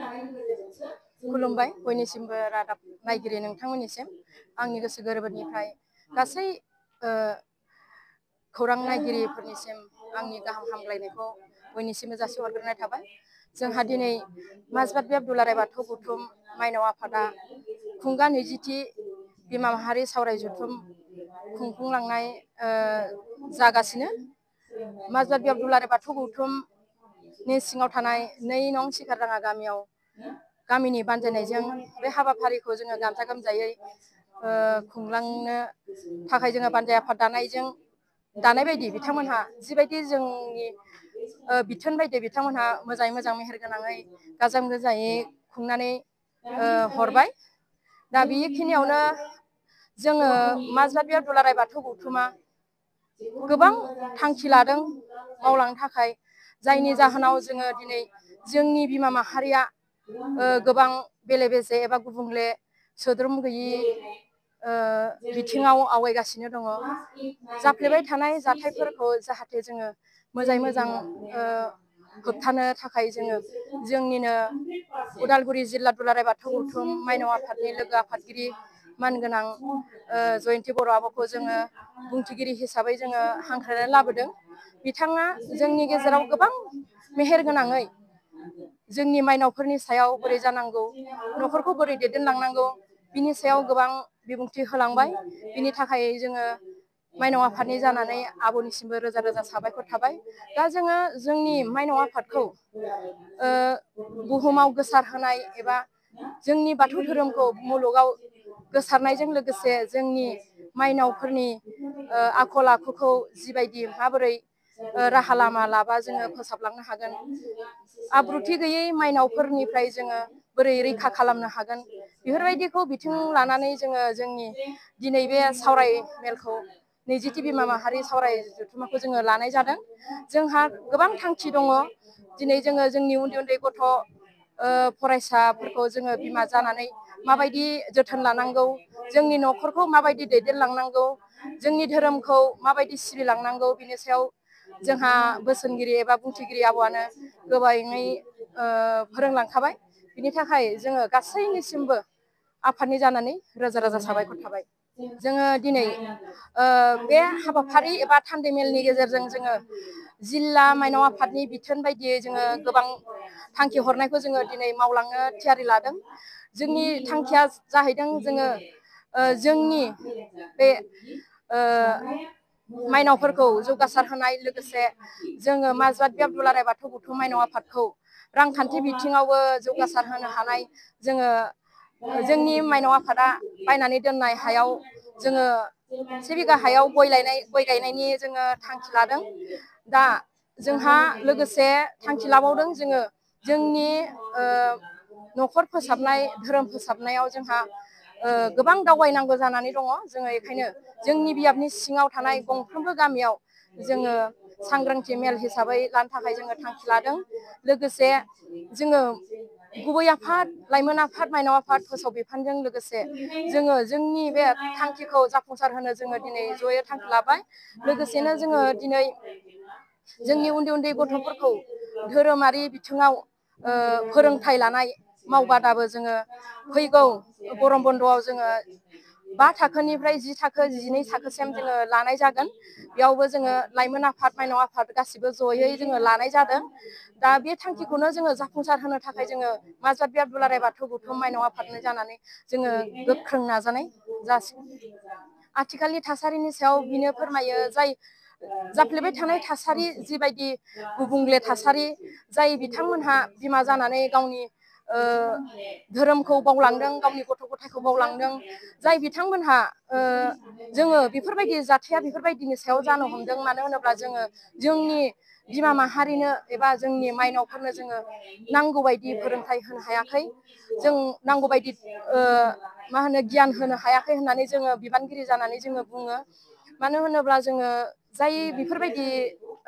खुलुमबाय बयनिसिमबो रादाब नायगिरि नोंथांमोननिसिम आंनि गोसो गोरबोनिफ्राय गासै खौरां नायगिरिफोरनिसिम आंनि गाहाम हामलायनायखौ बयनिसिमबो जासिहरग्रोनाय थाबाय। जोंहा दिनै माजबात बियाब दुलाराय बाथौ गौथुम माइनाव आफादा खुंगा 20थि बिमा माहारि सावराय जथुम खुंफुंलांनाय जागासिनो। माजबात बियाब दुलाराय बाथौ गौथुमनि सिङाव थानाय 2 नं सिखारदाङा गामियाव गामिनि बानजायनायजों बे हाबाफारिखौ जोङो गाजा गोमजायै खुंलांनो थाखाय जोङो बानजाय आफाद दानाय बायदि बिथांमोनहा जिबायदि जोंनि बिथोन बायदि बिथांमोनहा मोजाङै मोजां मेहेर गोनाङै गाजा गोमजायै खुंनानै हरबाय। दा बेखिनियावनो जोङो माजबात बियाब दुलाराय बाथौ गौथुमा गोबां थांखि लादों मावलांनो थाखाय, जायनि जाहोनाव जोङो दिनै जोंनि बिमा माहारिया गोबां बेले बेजे एबा गुबुंले सोद्रोम गैयि बिथिङाव आवगायगासिनो दङ। जाफ्लेबाय थानाय जाथायफोरखौ जाहाथे जोङो मोजाङै मोजां होबथानो थाखाय जोङो जोंनिनो उदालगुरि जिल्ला दुलाराय बाथौ गौथुम माइनाव आफादनि लोगो आफादगिरि मानगोनां जयन्ति बर' आब'खौ जोङो बुंथिगिरि हिसाबै जोङो हांख्रायनानै लाबोदों। बिथाङा जोंनि गेजेराव गोबां मेहेर गोनाङै जोंनि माइनावफोरनि सायाव बोरै जानांगौ, न'खरखौ बोरै दैदेनलांनांगौ, बिनि सायाव गोबां बिबुंथि होलांबाय। बिनि थाखाय जोङो माइनाव आफादनि जानानै आब'निसिमबो रोजा रोजा साबायखर थाबाय। दा जोङो जोंनि माइनाव आफादखौ बुहुमाव गोसार होनाय एबा जोंनि बाथौ धोरोमखौ मुलुगाव गोसारनायजों लोगोसे जोंनि माइनावफोरनि आखल आखुखौ जिबायदि माबोरै राहा लामा लाबा जोङो फोसाबलांनो हागोन, आब्रुथि गैयै माइनावफोरनिफ्राय जोङो बोरै रैखा खालामनो हागोन, बेफोरबायदिखौ बिथिं लानानै जोङो जोंनि दिनै बे सावराय मेलखौ 20थि बिमा माहारि सावराय जथुमाखौ जोङो लानाय जादों। जोंहा गोबां थांखि दङ। दिनै जोङो जोंनि उन्दै उन्दै गथ' फरायसाफोरखौ जोङो बिमा जानानै माबायदि जोथोन लानांगौ, जोंनि न'खरखौ माबायदि दैदेनलांनांगौ, जोंनि धोरोमखौ माबायदि सिबिलांनांगौ, बिनि सायाव जोंहा बोसोनगिरि एबा बुंथिगिरि आब'आनो गोबाङै फोरोंलांखाबाय। बिनि थाखाय जोङो गासैनिसिमबो आफादनि जानानै रोजा रोजा साबायखर थाबाय। जोङो दिनै बे हाबाफारि एबा थान्दै मेलनि गेजेरजों जोङो जिल्ला माइनाव आफादनि बिथोन बायदियै जोङो गोबां थांखि हरनायखौ जोङो दिनै मावलांनो थियारि लादों। जोंनि थांखिया जाहैदों जोङो जोंनि बे माइनावफोरखौ जौगासार होनाय, लोगोसे जोङो माजबात बियाब दुलाराय बाथौ गौथुम माइनाव आफादखौ रांखान्थि बिथिङावबो जौगासार होनो हानाय, जोङो जोंनि माइनाव आफादा बायनानै दोननाय हायाव जोङो 1 बिगा हायाव गय गायनायनि जोङो थांखि लादों। दा जोंहा लोगोसे थांखि लाबावदों जोङो जोंनि न'खर फोसाबनाय, धोरोम फोसाबनायाव जोंहा गोबां दावबायनांगौ जानानै दङ। जोङो बेखायनो जोंनि बियाबनि सिङाव थानाय गंफ्रोमबो गामियाव जोङो सांग्रांथि मेल हिसाबै लानो थाखाय जोङो थांखि लादों। लोगोसे जोङो गुबै आफाद, लाइमोन आफाद, माइनाव आफाद फोसाव बिफानजों लोगोसे जोङो जोंनि बे थांखिखौ जाफुंसार होनो जोङो दिनै जयै थांखि लाबाय। लोगोसेनो जोङो दिनै जोंनि उन्दै उन्दै गथ'फोरखौ धोरोमारि बिथिङाव फोरोंथाइ लानाय मावबादाबो जोङो फैगौ गरम बन्द'आव जोङो 5 थाखोनिफ्राय 10 थाखो 12 थाखोसिम जोङो लानाय जागोन। बेयावबो जोङो लाइमोन आफाद, माइनाव आफाद गासिबो जयै जोङो लानाय जादों। दा बे थांखिखौनो जोङो जाफुंसार होनो थाखाय जोङो माजबात बियाब दुलाराय बाथौ गौथुम माइनाव आफादनो जानानै जोङो गोख्रों नाजानाय जासिगोन। आथिखालनि थासारिनि सायाव बिनो फोरमायो, जाय जाफ्लेबाय थानाय थासारि, जिबायदि गुबुंले थासारि, जाय बिथांमोनहा बिमा जानानै गावनि धोरोमखौ बावलांदों, गावनि गथ' गथायखौ बावलांदों, जाय बिथांमोनहा जोङो बेफोरबायदि जाथाया बेफोरबायदिनि सायाव जानो हमदों। मानो होनोब्ला जोङो जोंनि बिमा माहारिनो एबा जोंनि माइनावफोरनो जोङो नांगौ बायदि फोरोंथाइ होनो हायाखै, जों नांगौ बायदि मा होनो गियान होनो हायाखै होननानै जोङो बिबानगिरि जानानै जोङो बुङो। मानो होनोब्ला जोङो जाय बेफोरबायदि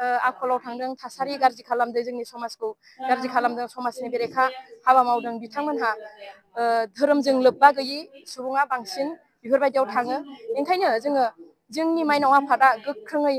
आखलाव थांदों, थासारि गाज्रि खालामदों, जोंनि समाजखौ गाज्रि खालामदों, समाजनि बेरेखा हाबा मावदों, बिथांमोनहा धोरोमजों लोब्बा गैयि सुबुङा बांसिन बेफोरबायदियाव थाङो। ओंखायनो जोङो जोंनि माइनाव आफादा गोख्रोङै